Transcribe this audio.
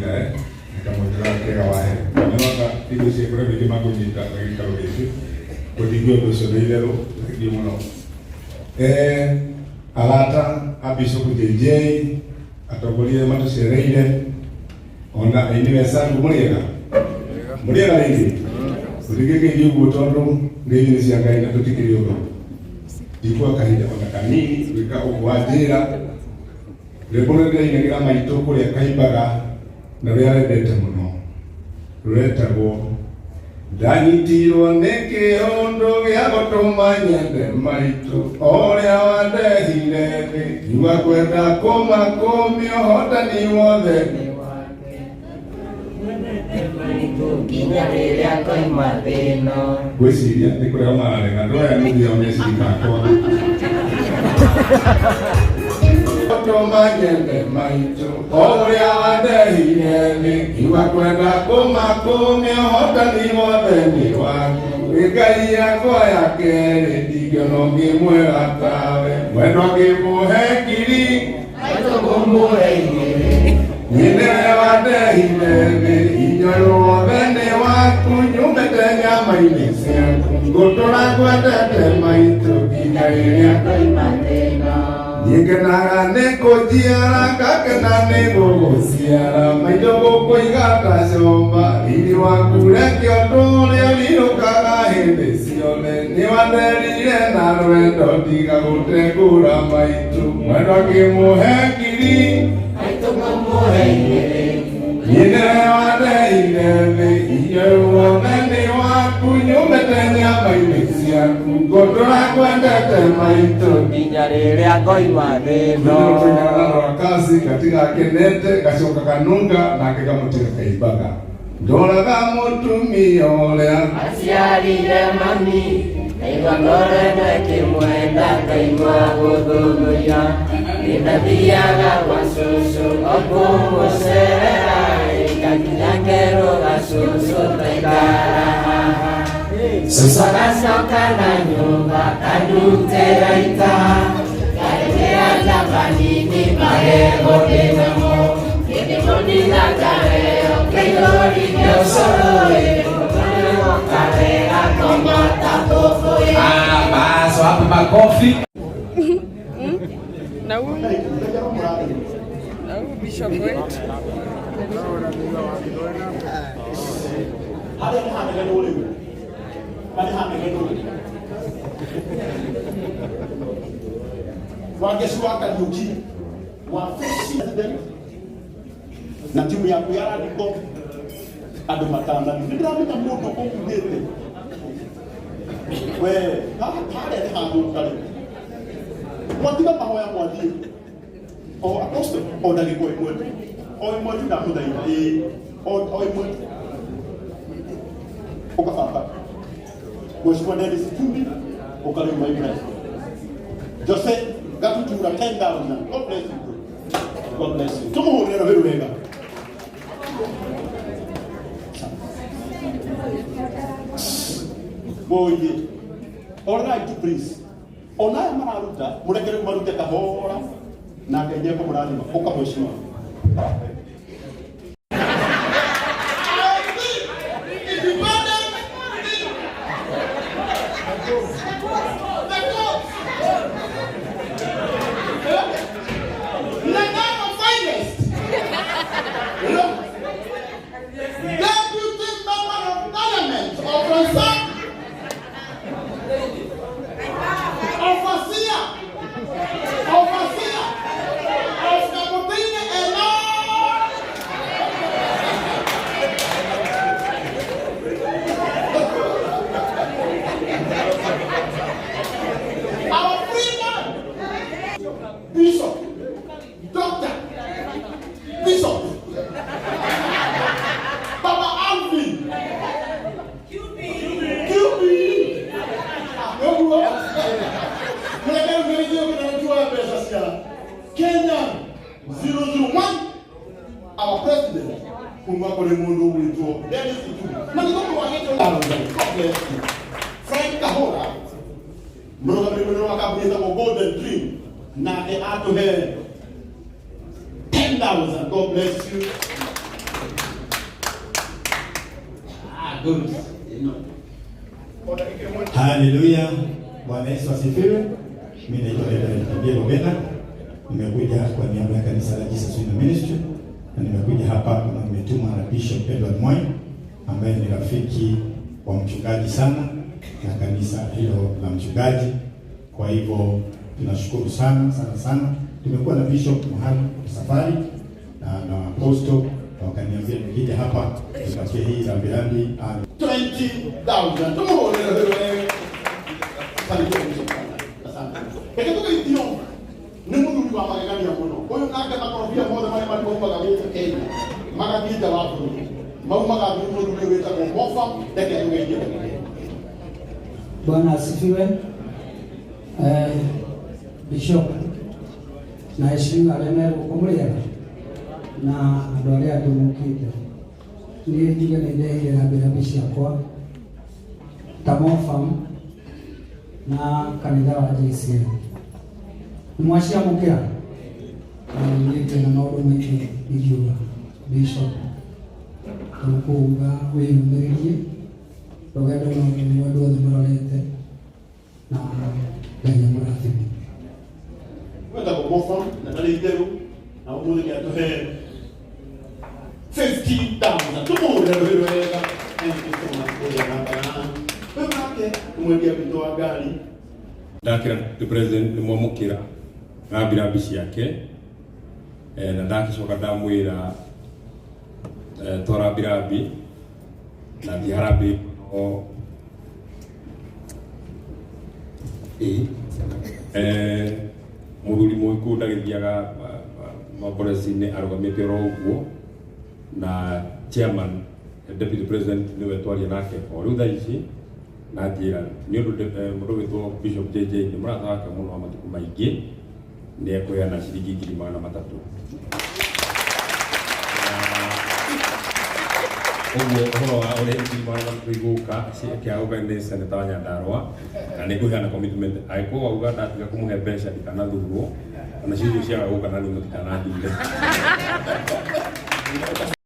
nae nĩ kamweke gaka kega wahe. Nĩwona indo cia kũrĩa mĩingĩ makũnyita na gĩikaro gĩkĩ. Gũtingĩ ũndũ ũcio nĩ itherũ, thengiũ mũno. Eh, arata a Bishop JJ, atongoria arĩa matũcereire, ona aini wenzangu mũrĩega? Mũrĩega rĩngĩ? Tũtingĩgeithio ũguo tondũ ngeithi nĩ cia Ngai na tũtikĩrĩ ũndũ. Ndikuoya kahinda ona kanini gwĩka ũguo wanjĩra. Rwĩmbo rũrĩa ndĩrainagĩra maitũ kũrĩa kaimbaga na rũrĩa arendete mũno rũretagwo Ndanyitirwo nĩ kĩũndũ gĩa gũtũma nyende maitũ ũrĩa wandehire thĩ ngiuga kwenda kũmakũmia ũhotani wothe nginya rĩrĩa ngoima thĩ ĩno. Ngwĩciria nĩ kũrega mararega andũ aya nuthu yao nĩ acirika akwa. Tũma nyende maitũ ũrĩa wandehire thĩ ngiuga kwenda kũmakũmia ũhotani wothe nĩ waku. Wĩ Ngai yakwa ya kerĩ ndingĩona ũngĩ mwega tawe mwendwa ngĩmũhe ngiri Maitũ ngũmũhe igĩrĩ. Nyinere wandehire thĩ hinya wothe nĩ waku nyumĩte nyama-inĩ ciaku ngũtũra ngwendete maitũ nginya rĩrĩa Ngoima thĩ ĩno. Niĩ ngenaga nĩ kũnjiara ngakena nĩ gũgũciara maitũ gũkũiga ta comba riri waku reke ũtũũre ũrirũkaga hĩndĩ ciothe nĩ wanderire na rwendo ndiga gũtengũra maitũ mwendwa ngĩmũhe ngiri Maitũ ngũmũhe igĩrĩ. Nyinere wandeire thĩ hinya wothe nĩ waku nyumĩte nyama-inĩ ciaku ngũtũra ngwendete maitũ Nginya rĩrĩa ngoima thĩ ĩno. Kasi gatigakenete gacoka kanunga nake kamũtiga kaimbaga ndoraga mũtumia ũrĩa Aciarire mami, ngaigua ngoro ĩno ĩkĩmwenda, ngaigua gũthũngũria. Nĩndathiaga gwa cũcũ o kũmũcerera, ngakinya ngerwo gacũcũ taikara haha. Cũcũ agacoka na nyũmba akandutĩra ita, ngarĩmĩra njamba nini magego ndĩnamo. Ngĩmũnina ngareo ngĩihũrithia ũcũrũ ĩ, ũkũrĩũka wega ngoma ta mbũmbũĩ. Ah, basi wapi makofi? Na huyu na huyu bishop wetu harĩa nĩ hanegenwo rĩu na nĩ hanegenwo Wangeci wa Kariuki wabici president na timu yaku ya radical andũ matanani nĩ ndĩramenya mũndũ ũkugĩte we haha harĩa nĩ hathũka rĩu mwatiga mahoya mwathiĩ o apostle o ndagĩka o ĩmwe tu o ĩmwe tu ndakũthaitha ĩĩ o ĩmwe tu ũka baba Mheshimiwa Dennis Itumbi ũka rĩu my friend Jose Gatutura 10,000 God bless you bro. God bless you tũmũhũrĩre rũhĩ wega Boye. All right, please. Ona aya mararuta, mũreke rĩu marute kahora na Ngai nĩekũmũrathima. Ũka mheshimiwa. Deputy Member of Parliament of Roysambu, Overseer, Overseer of Kabutini and all. Our freedom, Bishop, Doctor, Bishop, Baba Alvin, QB, Ũguo. Mũreke ũmĩrĩrie ũkĩnenjua mbeca cia Kenya 001 our president kuma kũrĩ mũndũ ũgwĩtwo Dennis Itumbi na nĩ tondũ wa gĩtĩ God bless you. Frank Kahora mũrũgamĩrĩri mũnene wa kambuni ĩtagwo Golden Dream nake atũhe 10,000 God bless you. Ah, good. You know. Haleluya, Bwana Yesu asifiwe. Mimi naitwa Reverend Tobiel Obena, nimekuja kwa niaba ya kanisa la Jesus Winner Ministry na nimekuja hapa kama nimetumwa na Bishop Edward Mwai ambaye ni rafiki wa mchungaji sana na kanisa hilo la mchungaji. Kwa hivyo tunashukuru sana sana sana. Tumekuwa na Bishop mahali kwa safari na apostle na wakaniambia nikija hapa nipatie hii rambirambi. 20,000. Tumuhũrĩre wĩwe. Barikiwa Bishop sana. Asante. Reke tũgeithio nĩ mũthuri wa magegania mũno. Ũyũ nake makorobia mothe marĩa maumaga gũkũ Kenya magathiĩ nja wa bũrũri maumaga through mũthuri ũyũ wĩtagwo Mofa. Reke tũgeithie. Bwana asifiwe. Bishop na heshima arĩa me gũkũ mũrĩega na andũ arĩa angĩ mũkĩte, niĩ njuge nĩ ndehire rambirambi ciakwa ta Mofam na kanitha wa JCM. Nĩ mwaciamũkĩra? Niĩ ndĩna maũndũ maingĩ ingiuga. Bishop, tũkũuga wĩyũmĩrĩrie rũgendo no nĩ andũ othe marorete na Ngai amũrathime. Wetagwo Mofa na ndarĩ itherũ na ũmũthĩ nĩ atũhe 50,000. Tũmũhũrĩre rũhĩ wega. Thank you so much kũrĩa namba ya rĩu nake mwendia witũ wa ngari. Ndakĩra the president nĩ mwamũkĩra rambirambi ciake, na ndakicoka ndamwĩra, to rambirambi na ti harambĩ o ĩ mũthuri mũgĩkũyũ ndagĩthiaga maboresi-inĩ arũgamĩte oro ũguo, na chairman deputy president nĩwe twaria nake o rĩu thaa ici na njĩra nĩ ũndũ mũndũ wĩtwo Bishop JJ nĩ mũrata wake mũno wa matukũ maingĩ, nĩ ekũheana ciringi 300,000. Ũguo ũhoro wa ũrĩa 300,000 igũka kĩagũka nĩ seneta wa Nyandarua na nĩ ngũheana commitment angĩkorwo wauga ndatiga kũmũhe mbeca ndikanathurwo ona ciũria ciaga gũka na niĩ mũtikanathure.